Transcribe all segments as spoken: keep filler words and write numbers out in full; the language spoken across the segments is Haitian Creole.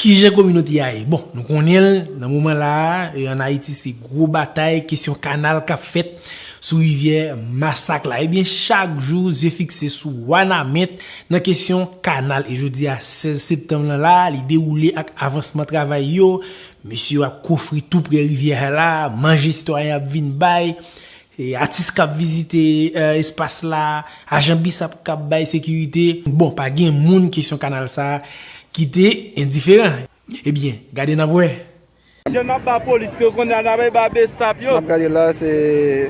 Kijan kominote a ye? Bon, nou konnen l, nan moman la a, e, ann Ayiti, se gwo batay, kesyon kanal k ap fèt sou rivyè Masak la. Ebyen, chak jou, zye fikse sou Wanament nan kesyon kanal. E jodi a, sèz septanm lan la, li dewoule ak avansman travay yo. Mesye yo ap kofre tou pre rivyè a la, manje sitwayen ap vin bay. E, atis k ap vizite, e, espas la, ajan BSAP k ap bay sekirite. Bon, pa gen moun kesyon kanal sa a kite endiferan. Ebyen, gade n ap wè. Jèn ap ba polis yo, kounye a n ap ba BSAP yo. Si n ap gade la, se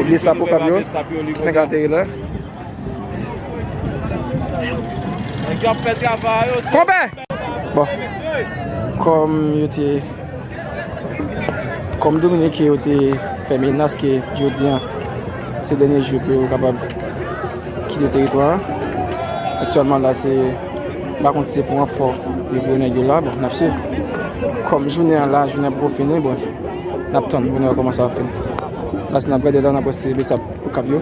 BSAP Okap yo ki fenk ateri la. Nèg yo ap fè travay yo. Konpè! Bon, kòm yo te Kòm Dominik yo te fè menas ke jodi a se dènye jou pou yo kapab kite teritwa a. Aktyèlman la, se, m pa konn si se pou ranfò yo voye nèg yo la, bon, n ap swiv. Kòm jounen an la, jounen an poko fini, bon, n ap tann pou nou wè kòman sa ap fini. La, si n ap gade la, n ap wè se BSAP Okap yo.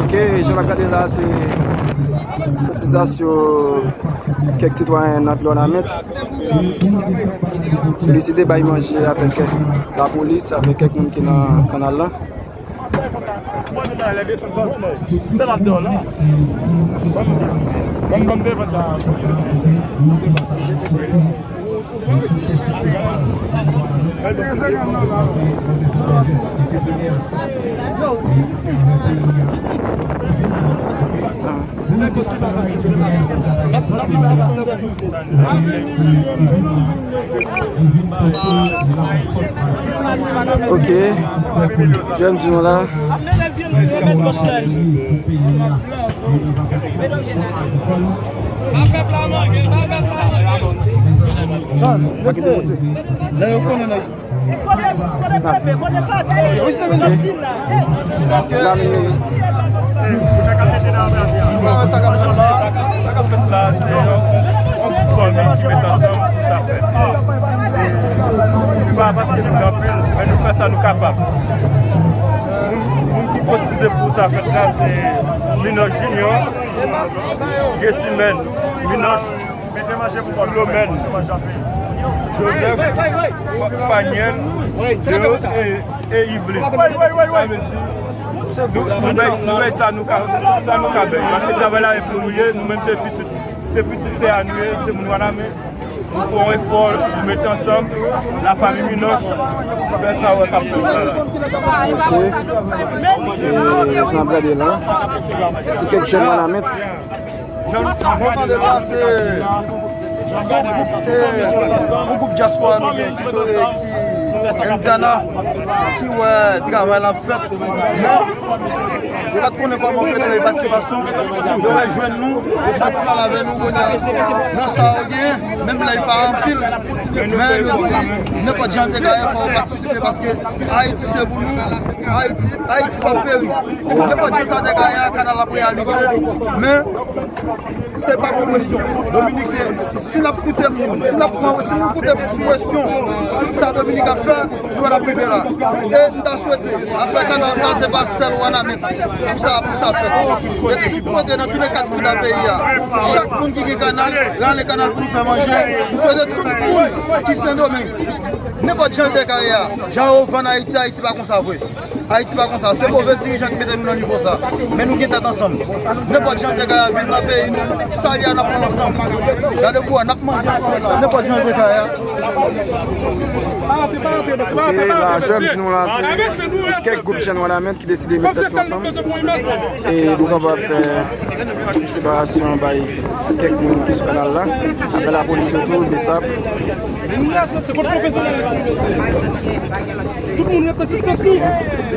Ok, jan n ap gade la, se kotisasyon kèk sitwayen nan vil Wanament. Yo deside bay manje avèk lapolis, avèk kèk moun ki nan kanal la. Ok. Jèn di nou la. Lè yo konnen nèg. Ok. La, nou, sa k ap fèt la, se yon gwoup fanmi ki met ansanm pou sa fèt. Se pa paske nou gen anpil, men nou fè sa nou kapab. Moun, moun ki kotize pou sa fèt la, se Minoch Junior, Gessimène, Minoch, Filomène, Joseph, Faniel, Deo e, e Yveline. Sa vle di, nou, nou bay, nou bay sa nou ka, sa nou ka bay. Paske travay la e pou nou ye, nou menm se pitit, se pitit tè a nou ye, se moun Wanament. Nou fè yon efò, nou mete ansanm, lafanmi Minoch, fè sa wè k ap fèt la. Ok. E, jan n ap gade la, se kèk jèn Wanament. Jan nou tande la, se, se yon gwoup dyaspora nou gen ki sou, ki Indiana, ki wè travay la ap fèt. Men, yo pa t konnen kòman fè travay patisipasyon, yo rejwenn nou, yo fè ti pale avè nou, kounye a, nan sa yo gen, menm lè li pa anpil, men yo di, nenpòt jan te ka ye, fò yo patisipe, paske Ayiti se pou nou, Ayiti, Ayiti p ap peri. Nenpòt jan sa te ka ye a, kanal ap reyalize, men se pa pou presyon. Dominiken, si n ap koute moun, si n ap pran, si nou koute presyon, tout sa Dominik ap fè, nou pa t ap rive la. E m ta swete, afè kanal sa, se pa sèl Wanament pou sa, pou sa fèt. E tout kote, nan tout lè kat kwen nan peyi a, chak moun ki gen kanal, rale kanal pou nou fè manje. M swete tout moun ki Sendomeng, nenpòt jan l te ka ye a, jan yo vann Ayiti, Ayiti pa konsa vre. Ayiti pa konsa. Se move dirijan ki mete nou nan nivo sa. Men nou gen tèt ansanm. Nenpòt jan te ka vin nan peyi nou, sa li a n ap pran ansanm. Gade kou a, n ap manje ansanm. Nenpòt jan te ka ye a. Ok, la, jèn di nou la, se kèk gwoup jèn Wanament ki deside met tèt yo ansanm. E nou kapab fè separasyon bay kèk moun ki sou kanal la. Avè lapolis yo tou, BSAP. Se kot pwofesyonèl. Tout moun ret nan distans nou.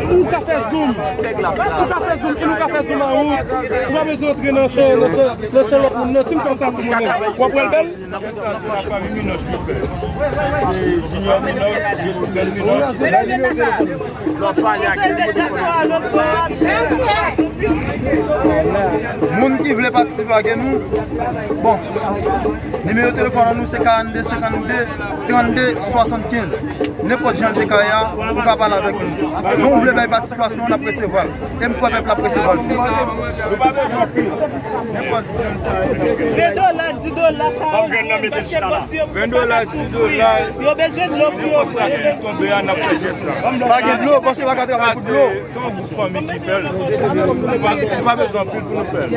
Ou ka fè zoom, Ou ka fè zoom, si nou ka fè zoom an ou, ou pa bezwen antre nan chan, nan chan, nan chan lòt moun nan. Si m fè sa pou mwen menm, w ap wè l bèl? Sa se lafanmi Minoch ki fè. Se Junior Minoch, Joseph Minoch. Moun ki vle patisipe avè nou, bon, nimewo telefòn an nou se karannde senkannde trannde swasannkenz. Nenpòt jan l te ka ye a, ou ka pale avèk nou. Jan w vle bay patisipasyon, n ap resevwa l. E m kwè pèp la ap resevwa l tou. Nou pa bezwen anpil. Nenpòt jan l ta ye, n ap resevwa l. Ven dola, di dola, sa ven dola, di dola. Yo bezwen dlo pou yo bwè. Nenpòt sa ki tonbe a, n ap fè jès la. Pa gen dlo, paske pa ka travay pou dlo. Se yon gwoup fanmi ki fè l. Nou pa, nou pa bezwen anpil pou nou fè l.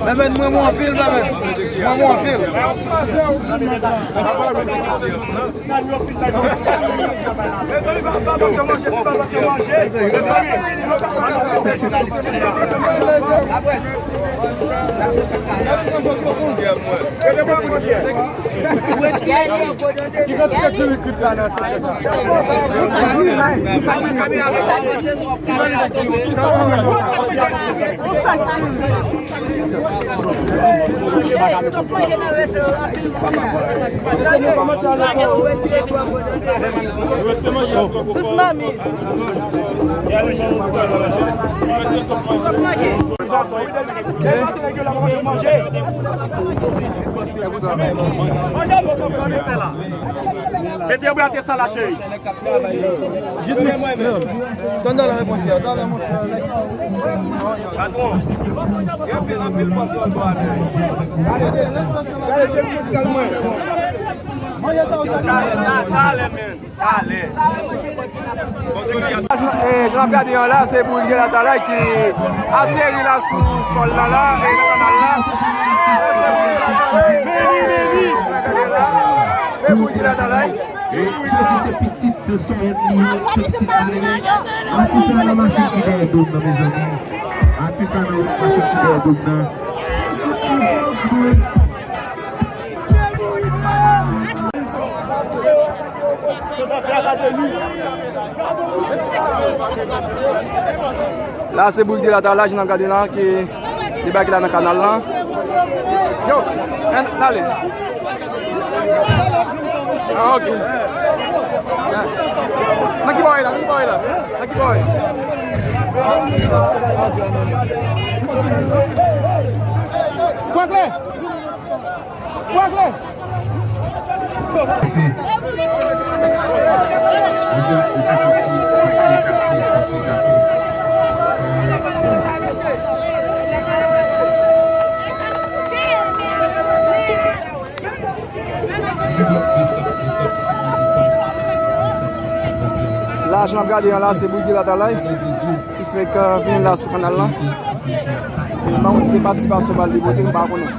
Mèmèd, mwen, mwen anpil, mèmèd. Mwen, mwen anpil. Mete yon brate sa la, cheri. Jid mix. Tann talè, mon frè, talè, mon frè. Patwon. Talè, talè, men. Talè. Eh, jan n ap gade an la, se Bourik de Latalay ki ateri la sou sòl la, la, e nan kanal la. Meni, meni. E Bourik de Latalay. E sa se, se pitit Soyèt li ye, se pitit Malere. Atis la nan machin ki dèyè do m nan, mezanmi. Atis la nan machin ki dèyè do m nan. La se Bourik de Latalay, jan n ap gade la, ki Li bay ki la nan kanal lan. Yo, en, n ale. Ah, ok. Nan ki bò w ye la? Nan ki bò w ye la? Nan ki bò w ye? Franklin! Franklin! La, jan n ap gade an la, se Bourik de Latalay ki fèk, euh, vin la sou kanal lan. E m pa konn si se patisipasyon ba l li pote, m pa konnen.